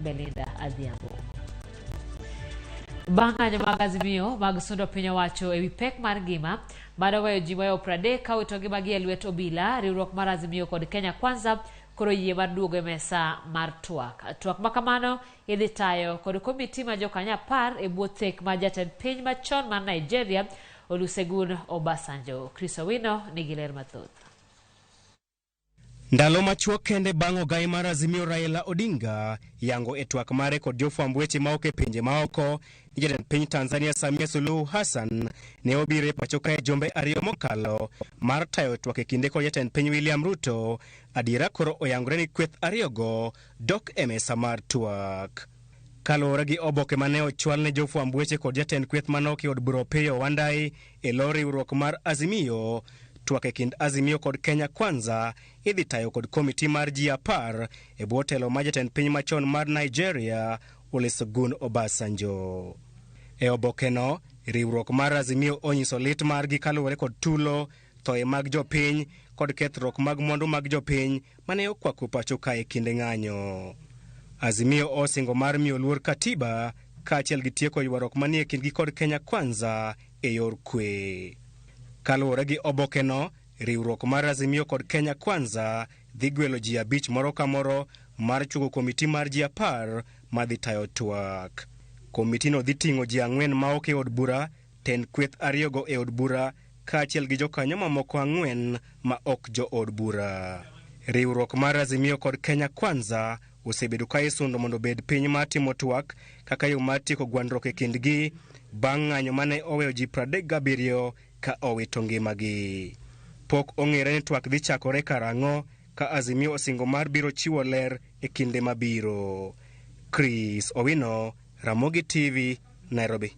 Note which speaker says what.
Speaker 1: Belinda Adhiambo. Bang' ng'anyo mag Azimio mag sundo piny owacho ewi pek mar ngima mane oweyo ji mohewo 30 ka owito ngimagi e lwet obila, riwruok mar Azimio kod Kenya Kwanza koro yie mar duogo e mesa mar twak. Twak ma kamano idhi tayo kod komiti ma jokanyo 10 e bwo thek mar jatend piny machon mar Nigeria Olusegun Obasanjo. Chris Owino nigi ler mathoth.
Speaker 2: Ndalo machuok kende bang' ogai mar Azimio Raila Odinga yango e twak mare kod jofwamb weche maok e pinje maoko ni jatend piny Tanzania Samia Suluhu Hassan ne obiro e pacho kae jumbe 2 mokalo mar tayo twak e kinde kod jatend piny William Ruto, adiera koro oyangore ni kweth ariyogo dok e mesa mar twak. Kaluwore gi oboke mane ochwal ne jofwamb weche kod jatend kweth manok e od bura Opiyo Wandayi e lo riwruok mar Azimio, twak e kind Azimio kod Kenya Kwanza idhi tayo kod komiti mar ji 10 e bwo telo mar jatend piny machon mar Nigeria Olusegun Obasanjo. E obokeno, riwruok mar Azimio onyiso lit margi kaluwore kod tulo, thoe mag jopiny kod kethruok mag mwandu mag jopiny mane okwako pacho kae e kinde ng'anyo. Azimio osingo mar miyo luor katiba kaachiel gi tieko ywaruok manie kindgi kod Kenya Kwanza e yor kwe. Kaluwore gi obokeno, riwruok mar Azimio kod Kenya Kwanza dhi gwelo ji 5 moro ka moro mar chungo komiti mar ji 10 madhi tayo twak. Komitino dhi ting'o ji 4 ma ok e od bura, tend kweth ariyogo e od bura kaachiel gi jokanyo mamoko 4 ma ok jo od bura. Riwruok mar Azimio kod Kenya Kwanza osebedo ka isundo mondo obed piny mar timo twak kaka yo mar tieko gwandruok e kindgi bang' ng'anyo mane oweyo ji 37 ka owito ngimagi. Pok ong'ere ni twak dhi chakore karang'o ka Azimio osingo mar biro chiwo ler e kinde mabiro. Chris Owino, Ramogi TV, Nairobi.